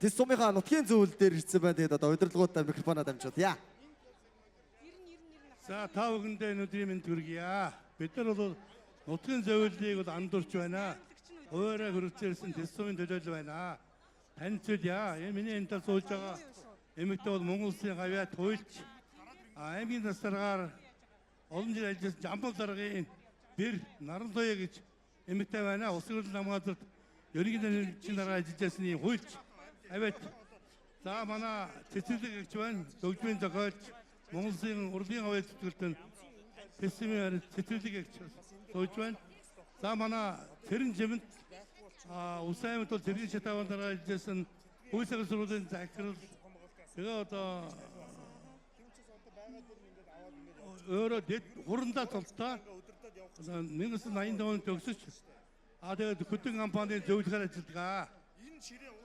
Тэс сумынхаа нутгийн зөвлөл дээр ирсэн байна. Тэгээд одоо удирдлагуудаа микрофоноо дамжуулъя. За, та бүхэндээ энэ өдрийн мэнд хүргье. Бид нар бол нутгийн зөвлөлийг бол андуурч байна. Хуваараа хөрвцээрсэн тэс сумын төлөөлөл байна. Танилцуулъя. Энэ миний энэ тал сууж байгаа эмэгтэй бол Монгол Улсын гавьяат хуульч, аймгийн засдаргаар олон жил ажилласан Жамбал даргын бэр Нарантуя гэж эмэгтэй байна. Улсын хурлын намын газарт ерөнхийдөө нэрчин дараа ажиллаж байсан ийм хуульч авиат. За, манай цэцэрлэг эгч байна. Төгжмийн зохиолч, Монгол Улсын урлагийн авиат зүтгэлтэн Тэсмийн цэцэрлэг эгч сууж байна. За, манай Цэрэн жимэнт Улсын аймагт бол цэргийн шатааван дараа ажилласан хууль сургуулийн захирал. Тэгээ одоо өөрөө дэд хурандаа цолтой 1985 онд төгсөж, тэгээд хөтөн компанийн зөвлөхөөр ажилладаг.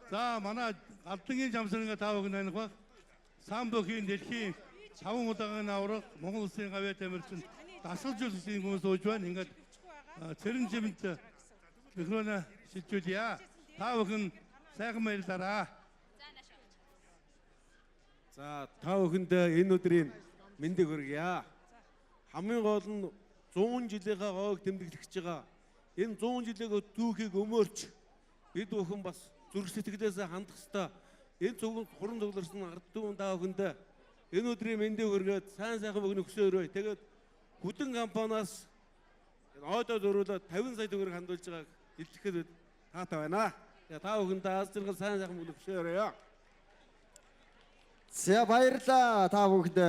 За, манай Галдангийн жамсарнгаа та бүхэн таних баг. Сан бүхийн дэлхийн 5 удаагийн авраг, Монгол Улсын гавьяа тамирчин, дасгалжуулагчдын хүмүүс сууж байна. Ингээд цэрэн жимэнд микрофоноо шилжүүлье. Та бүхэн сайхан баярлалаа. За, та бүхэнд энэ өдрийн мэндийг хүргье. Хамгийн гол нь 100 жилийнхаа гоог тэмдэглэж байгаа. Энэ 100 жилийн түүхийг өмөөрч бид бүхэн бас зүрх сэтгэлээсээ хандах ёстой. Энэ цуганд хуран цугларсан ард түмэн та бүхэнд энэ өдрийн мэндийг хүргээд сайн сайхан бүгний хүсээ өрөөе. Тэгээд хүдэн компаниас ойдоо зөрүүлээд 50 сая төгрөг хандуулж байгааг илтгэхэд бид таатай байна. Тэгээ та бүхэнд аз жаргал, сайн сайхан бүгний хүсээ өрөөе. За, баярлалаа. Та бүхэнд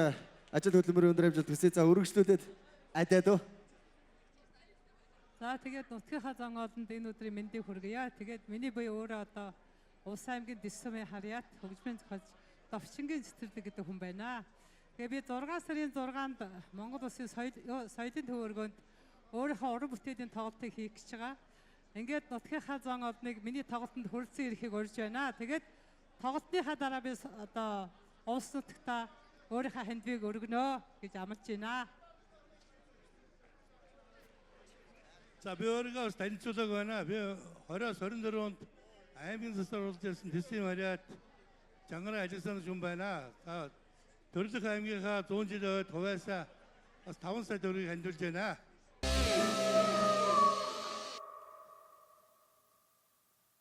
ажил хөдөлмөрийн өндөр амжилт хүсье. За, өргөжлүүлээд адаад уу. За, тэгээд нутгийнхаа зан олонд энэ өдрийн мэндийг хүргье. Тэгээд миний буяа өөрөө одоо Улс аймгийн Дэс сумын харьяат хөгжмийн зохиолч Довчингийн цэцэрлэг гэдэг хүн байна. Тэгээ би 6 сарын 6-нд Монгол Улсын соёл соёлын төв өргөөнд өөрийнхөө уран бүтээлийн тоглолтыг хийх гэж байгаа. Ингээд нутгийнхаа зан олныг миний тоглолтод хүрэлцэн ирэхийг урьж байна. Тэгээд тоглолтынхаа дараа би одоо улс нутагтаа өөрийнхөө хандвийг өргөнө гэж амлаж байна. За, би өөрийгөө бас танилцуулаг байна. Би 20-оос 24 онд аймгийн засаар болж ирсэн Тэсийн Мариат Чангараа ажилласан хүн байна. За, Төрлөх аймгийнхаа 100 жилийн ойд хувиасаа бас 5 сая төгрөгийг хандуулж байна.